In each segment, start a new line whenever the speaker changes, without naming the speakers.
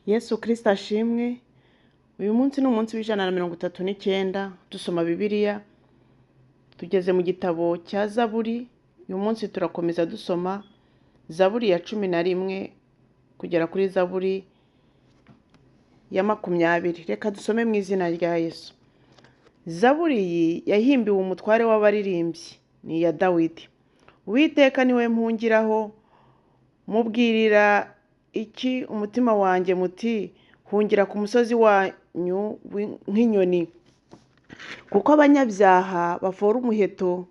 Yesu Kristo ashimwe. Uyu munsi ni umunsi wa 139 dusoma Bibiliya, tugeze mu gitabo cya Zaburi. Uyu munsi turakomeza dusoma Zaburi ya 11 kugera kuri Zaburi ya 20. Reka dusome mu izina rya Yesu. Zaburi iyi yahimbiwe umutware w'abaririmbyi, ni iya Dawidi. Uwiteka niwe mpungiraho, mubwirira iki umutima wanjye muti: "Hungira ku musozi wanyu nk'inyoni." Kuko abanyabyaha bafora umuheto,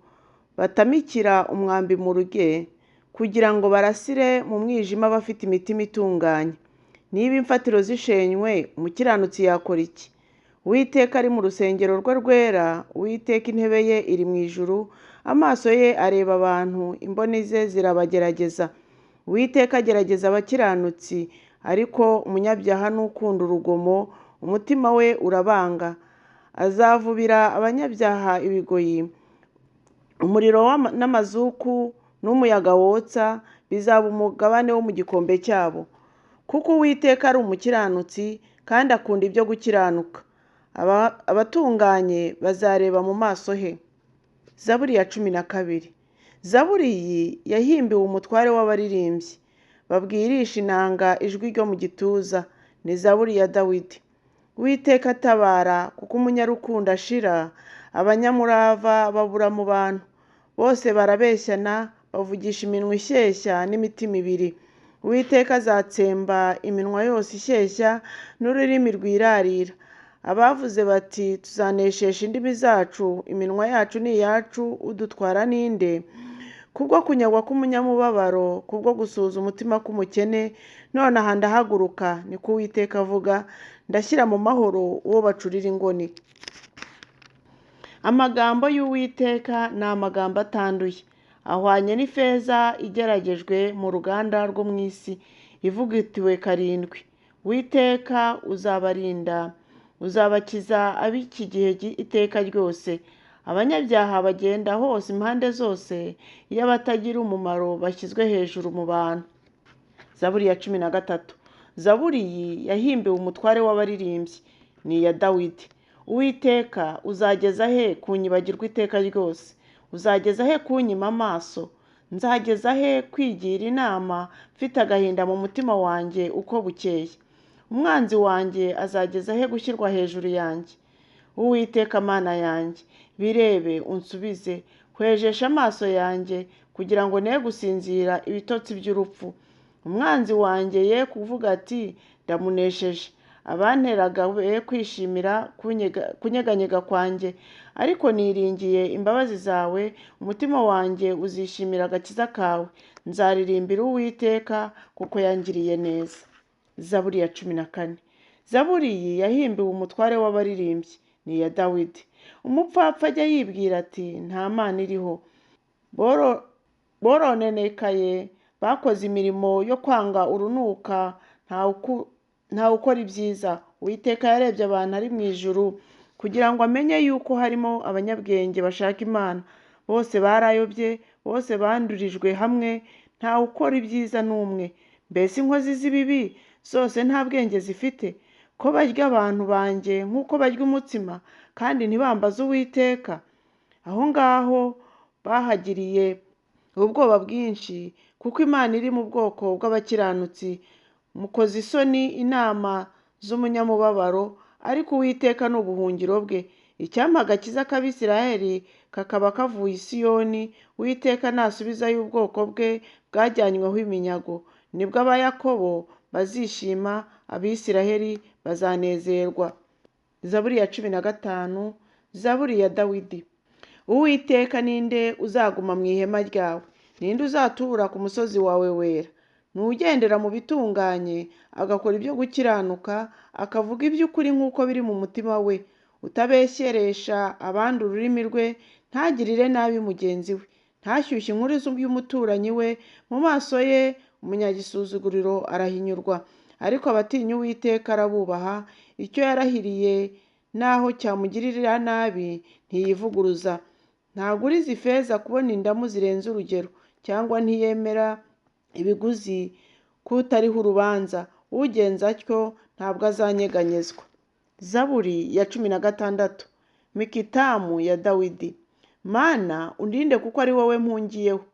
batamikira umwambi mu ruge, kugira ngo barasire mu mwijima abafite imitima itunganye. Niba imfatiro zishenywe, umukiranutsi yakora iki? Uwiteka ari mu rusengero rwe rwera, Uwiteka intebe ye iri mu ijuru, amaso ye areba abantu, imboni ze zirabagerageza. Uwiteka agerageza abakiranutsi, ariko umunyabyaha n'ukunda urugomo, umutima we urabanga. Azavubira abanyabyaha ibigoyi, umuriro n'amazuku n'umuyaga wotsa bizaba umugabane wo mu gikombe cyabo. Kuko Uwiteka ari umukiranutsi kandi akunda ibyo gukiranuka. Abatunganye bazareba mu maso he. Zaburi ya 12. Zaburi iyi yahimbiwe umutware w'abaririmbyi, babwirisha inanga ijwi ryo mu gituza. Ni zaburi ya Dawidi. Uwiteka atabara, kuko umunyarukundo ashira, abanyamurava babura mu bantu. Bose barabeshyana, bavugisha iminwa ishyeshya n'imitima ibiri. Uwiteka azatsemba iminwa yose ishyeshya n'ururimi rwirarira. Abavuze bati: "Tuzaneshesha indimi zacu, iminwa yacu ni iyacu, udutwara ni nde?" Kubwo kunyagwa k'umunyamubabaro, kubwo gusuhuza umutima k'umukene, nonaha ndahaguruka, niko Uwiteka avuga, ndashyira mu mahoro uwo bacurira ingoni. Amagambo y'Uwiteka ni amagambo atanduye, ahwanye n'ifeza igeragejwe mu ruganda rwo mu isi, ivugutiwe karindwi. Uwiteka uzabarinda, uzabakiza ab'iki gihe iteka ryose. Abanyabyaha bagenda hose impande zose, iyo abatagira umumaro bashyizwe hejuru mu bantu. Zaburi ya 13. Zaburi iyi yahimbiwe umutware w'abaririmbyi, ni iya Dawidi. Uwiteka, uzageza he kunyibagirwa iteka ryose? Uzageza he kunyima amaso? Nzageza he kwigira inama mfite agahinda mu mutima wanjye uko bukeye? Umwanzi wanjye azageza he gushyirwa hejuru yanjye? Uwiteka Mana yanjye, birebe unsubize, hwejeshe amaso yanjye kugira ngo ne gusinzira ibitotsi by'urupfu. Umwanzi wanjye ye kuvuga ati: "Ndamunesheje." Abanteraga be kwishimira kunyeganyega kwanjye, ariko niringiye imbabazi zawe, umutima wanjye uzishimira agakiza kawe. Nzaririmbira Uwiteka kuko yangiriye neza. Zaburi ya 14. Zaburi iyi yahimbiwe umutware w'abaririmbyi, ni iya Dawidi. Umupfapfa ajya yibwira ati: "Nta Mana iriho." Boronenekaye, bakoze imirimo yo kwanga urunuka, ntawe ukora ibyiza. Uwiteka yarebye abantu ari mu ijuru kugira ngo amenye yuko harimo abanyabwenge bashaka Imana. Bose barayobye, bose bandurijwe hamwe, ntawe ukora ibyiza n'umwe. Mbese inkozi z'ibibi zose nta bwenge zifite, ko barya abantu banjye nk'uko barya umutsima, kandi ntibambaze Uwiteka? Aho ngaho bahagiriye ubwoba bwinshi, kuko Imana iri mu bwoko bw'abakiranutsi. Mukoze isoni inama z'umunyamubabaro, ariko Uwiteka ni ubuhungiro bwe. Icyampa agakiza k'Abisirayeli kakaba kavuye i Siyoni! Uwiteka nasubizayo ubwoko bwe bwajyanyweho iminyago, nibwo Abayakobo bazishima, Abisirayeli bazanezerwa. Zaburi ya 15. Zaburi ya Dawidi. Uwiteka, ninde uzaguma mu ihema ryawe? Ninde uzatura ku musozi wawe wera? Ni ugendera mu bitunganye, agakora ibyo gukiranuka, akavuga iby'ukuri nk'uko biri mu mutima we, utabeshyeresha abandi ururimi rwe, ntagirire nabi mugenzi we, ntashyushye inkuru y'umuturanyi we. Mu maso ye umunyagisuzuguriro arahinyurwa, ariko abatinya Uwiteka arabubaha. Icyo yarahiriye naho cyamugirira nabi ntiyivuguruza. Ntaguriza ifeza kubona indamu zirenze urugero, cyangwa ntiyemera ibiguzi k'utariho urubanza. Ugenza atyo ntabwo azanyeganyezwa. Zaburi ya 16, Mikitamu ya Dawidi. Mana, undinde kuko ari wowe mpungiyeho.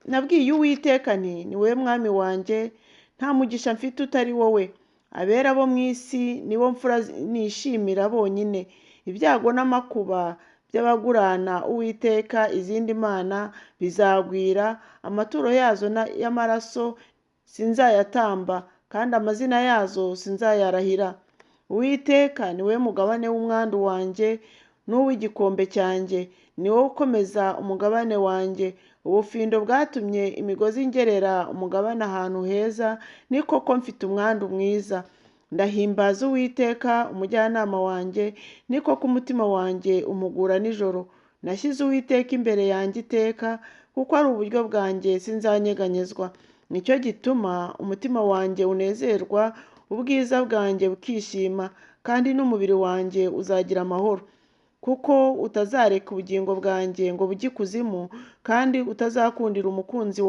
Nabwiye Uwiteka nti: ni wowe mwami wanjye, nta mugisha mfite utari wowe. Abera bo mu isi nibo mfura nishimira bonyine. Ibyago n'amakuba by'abagurana Uwiteka izindi mana bizagwira, amaturo yazo y'amaraso sinzayatamba, kandi amazina yazo sinzayarahira. Uwiteka ni wowe mugabane w'umwandu wanjye n'uw'igikombe cyanjye, ni wowe ukomeza umugabane wanjye. Ubufindo bwatumye imigozi ingerera umugabane ahantu heza, ni koko mfite umwandu mwiza. Ndahimbaza Uwiteka umujyanama wanjye, ni koko umutima wanjye umugura nijoro. Nashyize Uwiteka imbere yanjye iteka, kuko ari uburyo bwanjye sinzanyeganyezwa. Nicyo gituma umutima wanjye unezerwa, ubwiza bwanjye bukishima, kandi n'umubiri wanjye uzagira amahoro. Kuko utazareka ubugingo bwanjye ngo bujye ikuzimu, kandi utazakundira umukunzi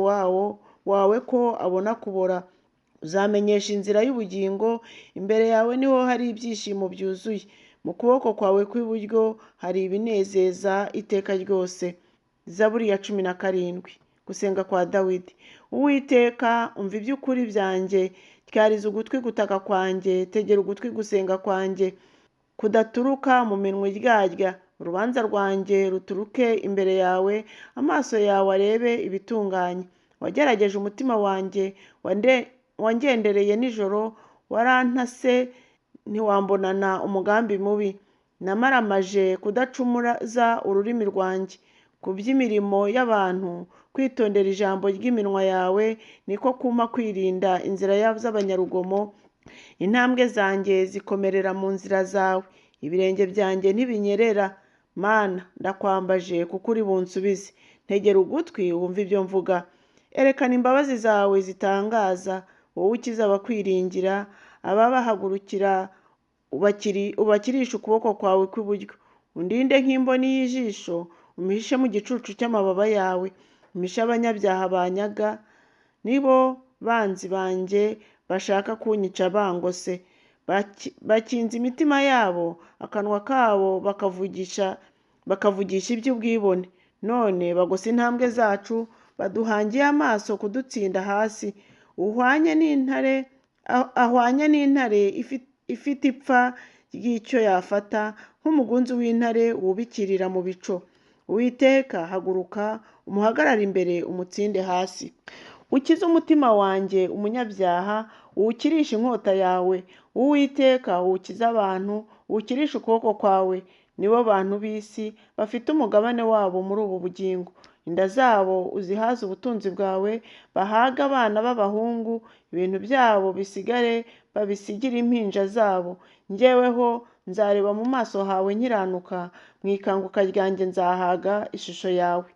wawe ko abona kubora. Uzamenyesha inzira y'ubugingo, imbere yawe niho hari ibyishimo byuzuye, mu kuboko kwawe kw'iburyo hari ibinezeza iteka ryose. Zaburi ya 17, gusenga kwa Dawidi. Uwiteka, umva iby'ukuri byanjye, tyariza ugutwi gutaka kwanjye, tegera ugutwi gusenga kwanjye, kudaturuka mu minwa iryarya. Urubanza rwanjye ruturuke imbere yawe, amaso yawe arebe ibitunganye. Wagerageje umutima wanjye, wangendereye nijoro, warantase ntiwambonana umugambi mubi. Namaramaje kudacumuza ururimi rwanjye ku by'imirimo y'abantu, kwitondera ijambo ry'iminwa yawe niko kumpa kwirinda inzira z'abanyarugomo. Intambwe zanjye zikomerera mu nzira zawe, ibirenge byanjye ntibinyerera. Mana, ndakwambaje kuko uri bunsubize, ntegera ugutwi wumve ibyo mvuga. Erekana imbabazi zawe zitangaza, wowe ukiza abakwiringira, ababahagurukira ubakirisha ukuboko kwawe kw'iburyo. Undinde nk'imboni y'ijisho, umpishe mu gicucu cy'amababa yawe. Umpishe abanyabyaha banyaga, nibo banzi banjye bashaka kunyica bangose. Bakinze imitima yabo, akanwa kabo bakavugisha iby'ubwibone. None bagose intambwe zacu, baduhangiye amaso kudutsinda hasi. Ahwanye n'intare ifite ipfa ry'icyo yafata, nk'umugunzi w'intare wubikirira mu bico. Uwiteka, haguruka, umuhagarare imbere, umutsinde hasi. Ukize umutima wanjye umunyabyaha, uwukirishe inkota yawe. Uwiteka, uwukize abantu, uwukirishe ukuboko kwawe. Nibo bantu b'isi bafite umugabane wabo muri ubu bugingo. Inda zabo uzihaze ubutunzi bwawe, bahage abana b'abahungu, ibintu byabo bisigare babisigire impinja zabo. Njyeweho nzareba mu maso hawe nkiranuka, mu ikanguka ryanjye nzahaga ishusho yawe.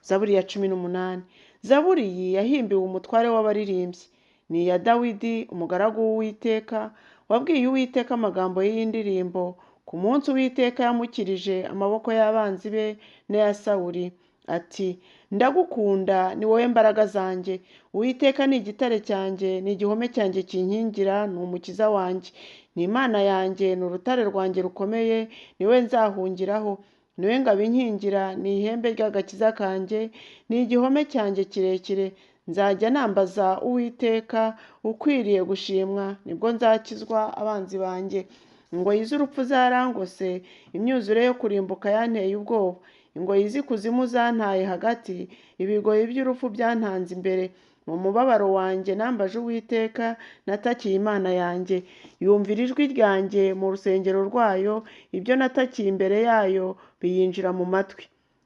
Zaburi ya 18. Zaburi iyi yahimbiwe umutware w'abaririmbyi, ni iya Dawidi umugaragu w'Uwiteka, wabwiye Uwiteka amagambo y'iyi ndirimbo ku munsi Uwiteka yamukirije amaboko y'abanzi be n'aya Sawuli, ati: ndagukunda, ni wowe mbaraga zanjye. Uwiteka ni igitare cyanjye, ni igihome cyanjye kinkingira, ni umukiza wanjye, ni Imana yanjye, ni urutare rwanjye rukomeye, ni we nzahungiraho, ni we ngabo inkingira, ni ihembe ry'agakiza kanjye, ni igihome cyanjye kirekire. Nzajya nambaza Uwiteka ukwiriye gushimwa, nibwo nzakizwa abanzi banjye. Ingoyi z'urupfu zarangose, imyuzure yo kurimbuka yanteye ubwoba. Ingoyi z'ikuzimu zantaye hagati, ibigoyi by'urupfu byantanze imbere. Mu mubabaro wanjye nambaje Uwiteka, natakiye Imana yanjye. Yumvira ijwi ryanjye mu rusengero rwayo, ibyo natakiye imbere yayo biyinjira mu matwi.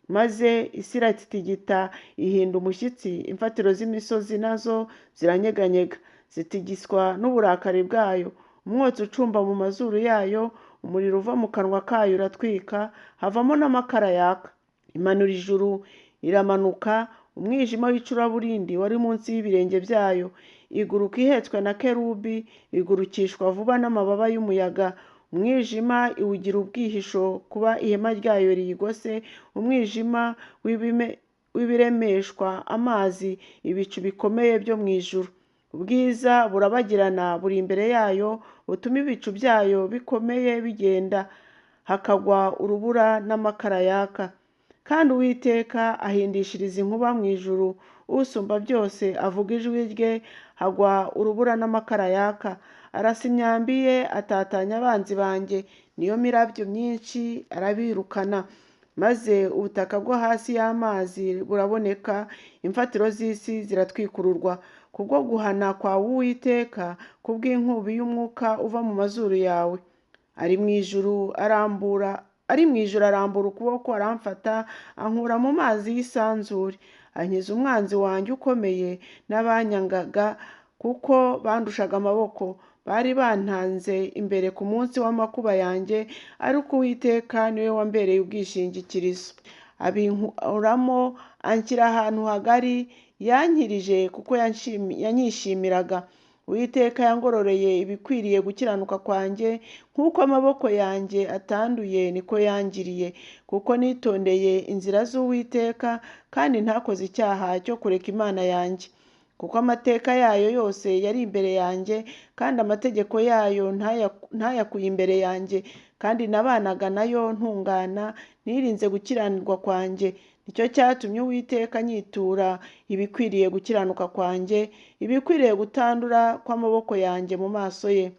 Maze isi iratigita ihinda umushyitsi, imfatiro z'imisozi nazo ziranyeganyega, zitigiswa n'uburakari bwayo. Umwotsi ucumba mu mazuru yayo, umuriro uva mu kanwa kayo uratwika, havamo n'amakara yaka. Imanura ijuru iramanuka, umwijima w'icuraburindi wari munsi y'ibirenge byayo. Iguruka ihetswe na kerubi, igurukishwa vuba n'amababa y'umuyaga. Umwijima iwugira ubwihisho kuba ihema ryayo riyigose, umwijima w'ibiremeshwa amazi, ibicu bikomeye byo mu ijuru. Ubwiza burabagirana buri imbere yayo, butuma ibicu byayo bikomeye bigenda, hakagwa urubura n'amakara yaka. Kandi Uwiteka ahindishiriza inkuba mu ijuru, Usumba byose avuga ijwi rye, hagwa urubura n'amakara yaka. Arasa imyambi ye, atatanya abanzi banjye, niyo mirabyo myinshi arabirukana. Maze ubutaka bwo hasi y'amazi buraboneka, imfatiro z'isi ziratwikururwa. Kubwo guhana kwawe Uwiteka, kubw'inkubi y'umwuka uva mu mazuru yawe. Ari mu ijuru arambura ukuboko aramfata, ankura mu mazi y'isanzure. Ankiza umwanzi wanjye ukomeye n'abanyangaga, kuko bandushaga amaboko. Bari bantanze imbere ku munsi w'amakuba yanjye, ariko Uwiteka niwe wambereye ubwishingikirizo. Abinkuramo anshyira ahantu hagari, yankirije kuko yanyishimiraga. Uwiteka yangororeye ibikwiriye gukiranuka kwanjye, nk'uko amaboko yanjye atanduye niko yangiriye, kuko nitondeye inzira z'Uwiteka, kandi ntakoze icyaha cyo kureka Imana yanjye. Kuko amateka yayo yose yari imbere yanjye, kandi amategeko yayo ntayakuye imbere yanjye, kandi nabanaga nayo ntungana, nirinze gukiranirwa kwanjye. Nicyo cyatumye Uwiteka anyitura ibikwiriye gukiranuka kwanjye, ibikwiriye gutandura kw'amaboko yanjye mu maso ye.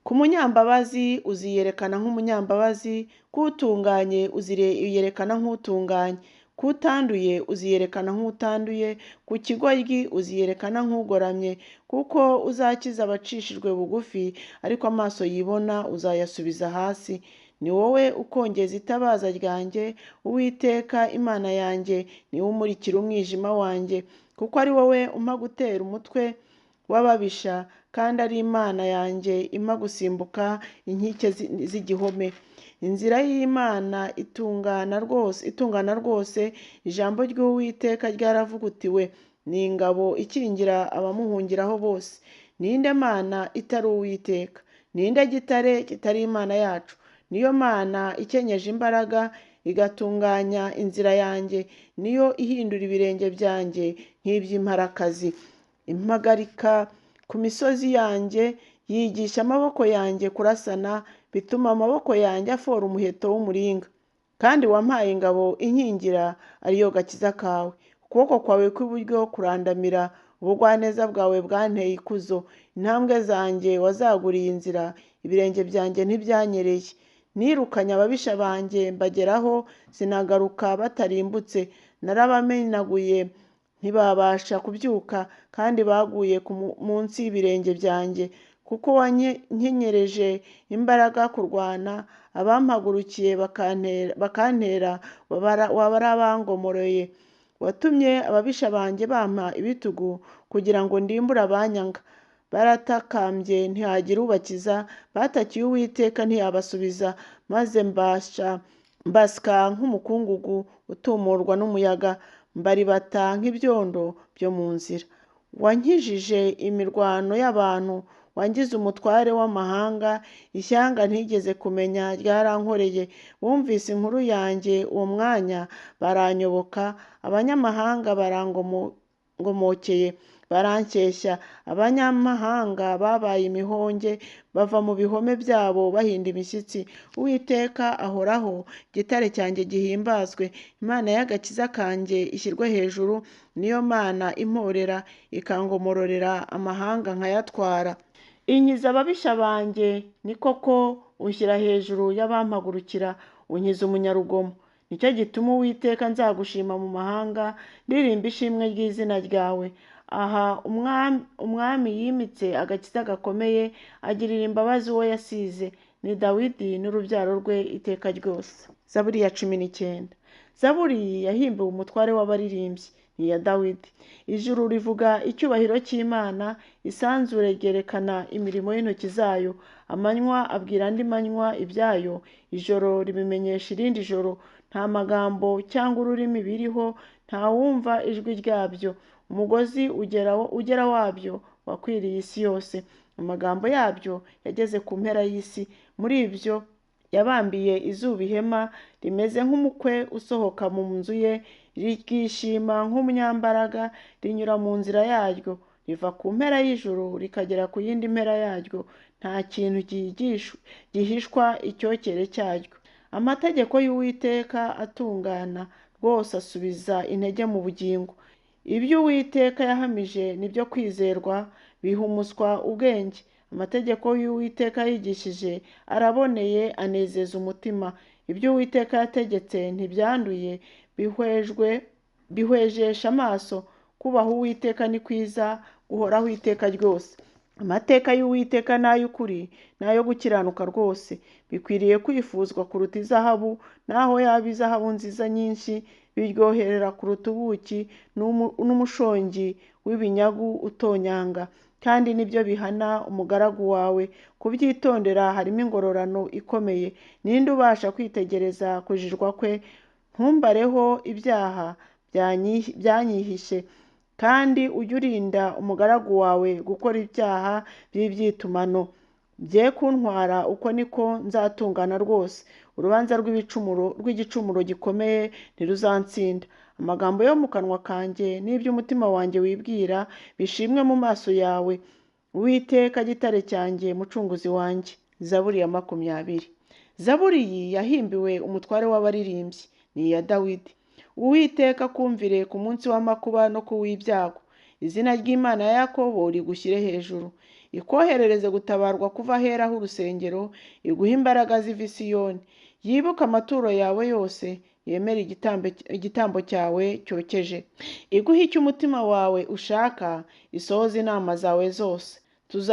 Ku munyambabazi uziyerekana nk'umunyambabazi, k'utunganye uziyerekana nk'utunganye, k'utanduye uziyerekana nk'utanduye, ku kigoryi uziyerekana nk'ugoramye, kuko uzakiza abacishijwe bugufi, ariko amaso yibona uzayasubiza hasi. Ni wowe ukongeza itabaza ryanjye, Uwiteka Imana yanjye, ni wowe umurikira umwijima wanjye, kuko ari wowe umpa gutera umutwe w'ababisha, kandi ari Imana yanjye impa gusimbuka inkike z'igihome. Inzira y'Imana itungana rwose, ijambo ry'Uwiteka ryaravugutiwe, ni ingabo ikingira abamuhungiraho bose. Ninde Mana itari Uwiteka? Ninde gitare kitari Imana yacu? Niyo Mana ikenyeje imbaraga, igatunganya inzira yanjye, niyo ihindura ibirenge byanjye nk'iby'imparakazi. Impagarika ku misozi yanjye, yigisha amaboko yanjye kurasana, bituma amaboko yanjye afora umuheto w'umuringa. Kandi wampaye ingabo inkingira, ariyo gakiza kawe. Ukuboko kwawe kw'iburyo kurandamira, ubugwaneza bwawe bwanteye ikuzo. Intambwe zanjye wazaguriye inzira, ibirenge byanjye ntibyanyereye. Nirukanye ababisha banjye mbageraho, sinagaruka batarimbutse. Narabamenaguye ntibabasha kubyuka, kandi baguye munsi y'ibirenge byanjye. Kuko wankenyereje imbaraga kurwana, abampagurukiye bakantera warabangomoroye. Watumye ababisha banjye bampa ibitugu, kugira ngo ndimbure abanyanga. Baratakambye ntihagira ubakiza, batakiye Uwiteka ntiyabasubiza. Maze mbasya nk'umukungugu utumurwa n'umuyaga, mbaribata nk'ibyondo byo mu nzira. Wankijije imirwano y'abantu, wangize umutware w'amahanga, ishyanga ntigeze kumenya ryarankoreye. Bumvise inkuru yanjye uwo mwanya baranyoboka, abanyamahanga barangomokeye barankeshya. Abanyamahanga babaye imihonge, bava mu bihome byabo bahinda imishyitsi. Uwiteka ahoraho, igitare cyanjye gihimbazwe, Imana y'agakiza kanjye ishyirwe hejuru, niyo Mana imporera, ikangomororera amahanga nkayatwara. Inkiza ababisha banjye, ni koko unshyira hejuru y'abampagurukira, unkiza umunyarugomo. Nicyo gituma Uwiteka nzagushima mu mahanga, ndirimba ishimwe ry'izina ryawe. Aha umwami yimitse agakiza gakomeye, agirira imbabazi uwo yasize, ni Dawidi n'urubyaro rwe iteka ryose. Zaburi ya 19. Zaburi yahimbiwe umutware w'abaririmbyi, ni iya Dawidi. Ijuru rivuga icyubahiro cy'Imana, isanzure ryerekana imirimo y'intoki zayo. Amanywa abwira andi manywa ibyayo, ijoro ribimenyesha irindi joro. Nta magambo cyangwa ururimi biriho, ntawumva ijwi ryabyo. Umugozi ugera wabyo wakwiriye isi yose, amagambo yabyo yageze ku mpera y'isi. Muri ibyo yabambiye izuba ihema rimeze nk'umukwe usohoka mu nzu ye, rikishima nk'umunyambaraga, rinyura mu nzira yaryo. Riva ku mpera y'ijuru rikagera ku yindi mpera yaryo, nta kintu gihishwa icyokere cyaryo. Amategeko y'Uwiteka atungana rwose, asubiza intege mu bugingo. Ibyo Uwiteka yahamije ni byo kwizerwa, bihumuswa ubwenge. Amategeko y'Uwiteka yigishije araboneye, anezeza umutima. Ibyo Uwiteka yategetse ntibyanduye, bihwejesha amaso. Kubaha Uwiteka ni kwiza, guhoraho iteka ryose. Amateka y'Uwiteka ni ay'ukuri, ni ayo gukiranuka rwose. Bikwiriye kwifuzwa kuruta izahabu, naho yaba izahabu nziza nyinshi, biryoherera kuruta ubuki n'umushongi w'ibinyagu utonyanga. Kandi nibyo bihana umugaragu wawe, kubyitondera harimo ingororano ikomeye. Ninde ubasha kwitegereza kujijwa kwe? Ntumbareho ibyaha byanyihishe. Kandi ujye urinda umugaragu wawe gukora ibyaha by'ibyitumano. Bye kuntwara, uko niko nzatungana rwose. Urubanza rw'igicumuro gikomeye ntiruzantsinda. Amagambo yo mu kanwa kanjye n'iby'umutima wanjye wibwira bishimwe mu maso yawe, Uwiteka gitare cyanjye, mucunguzi wanjye. Zaburi ya 20. Zaburi iyi yahimbiwe umutware w'abaririmbyi, ni iya Dawidi. Uwiteka akumvire ku munsi w'amakuba no ku w'ibyago. Izina ry'Imana ya Yakobo rigushyire hejuru. Ikoherereze gutabarwa kuva ahera h'urusengero, iguhe imbaraga ziva i Siyoni. Yibuke amaturo yawe yose, yemere igitambo cyawe cyokeje. Iguhe icyo umutima wawe ushaka, isohoze inama zawe zose.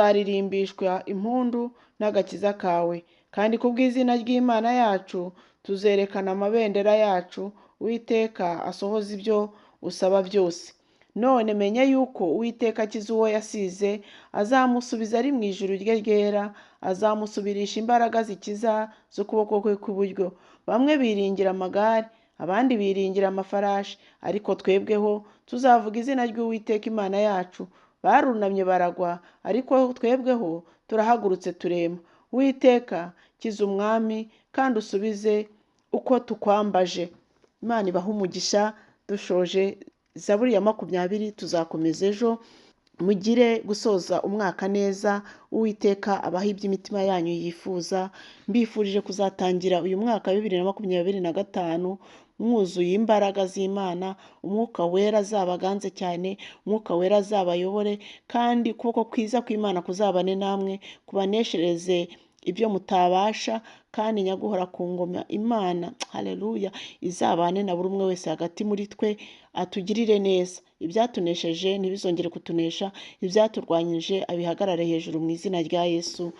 Tuzaririmbishwa impundu n'agakiza kawe, kandi kubw'izina ry'Imana yacu tuzerekana amabendera yacu. Uwiteka asohoze ibyo usaba byose. None menye yuko Uwiteka akiza uwo yasize, azamusubiza ari mu ijuru rye ryera, azamusubirisha imbaraga zikiza z'ukuboko kwe kw'iburyo. Bamwe biringira amagare, abandi biringira amafarashi, ariko twebweho tuzavuga izina ry'Uwiteka Imana yacu. Barunamye baragwa, ariko twebweho turahagurutse turema. Uwiteka kiza umwami, kandi usubize uko tukwambaje. Imana ibahe umugisha. Dushoje Zaburi ya 20, tuzakomeza ejo. Mugire gusoza umwaka neza. Uwiteka abahe iby'imitima yanyu yifuza. Mbifurije kuzatangira uyu mwaka wa 2025 mwuzuye imbaraga z'Imana. Umwuka wera azabaganze cyane, umwuka wera azabayobore, kandi ukuboko kwiza kw'Imana kuzabane namwe, kubaneshereze ibyo mutabasha. Kandi nyaguhora ku ngoma Imana, haleluya, izabane na buri umwe wese hagati muri twe, atugirire neza. Ibyatunesheje ntibizongere kutunesha, ibyaturwanyije abihagarare hejuru mu izina rya Yesu.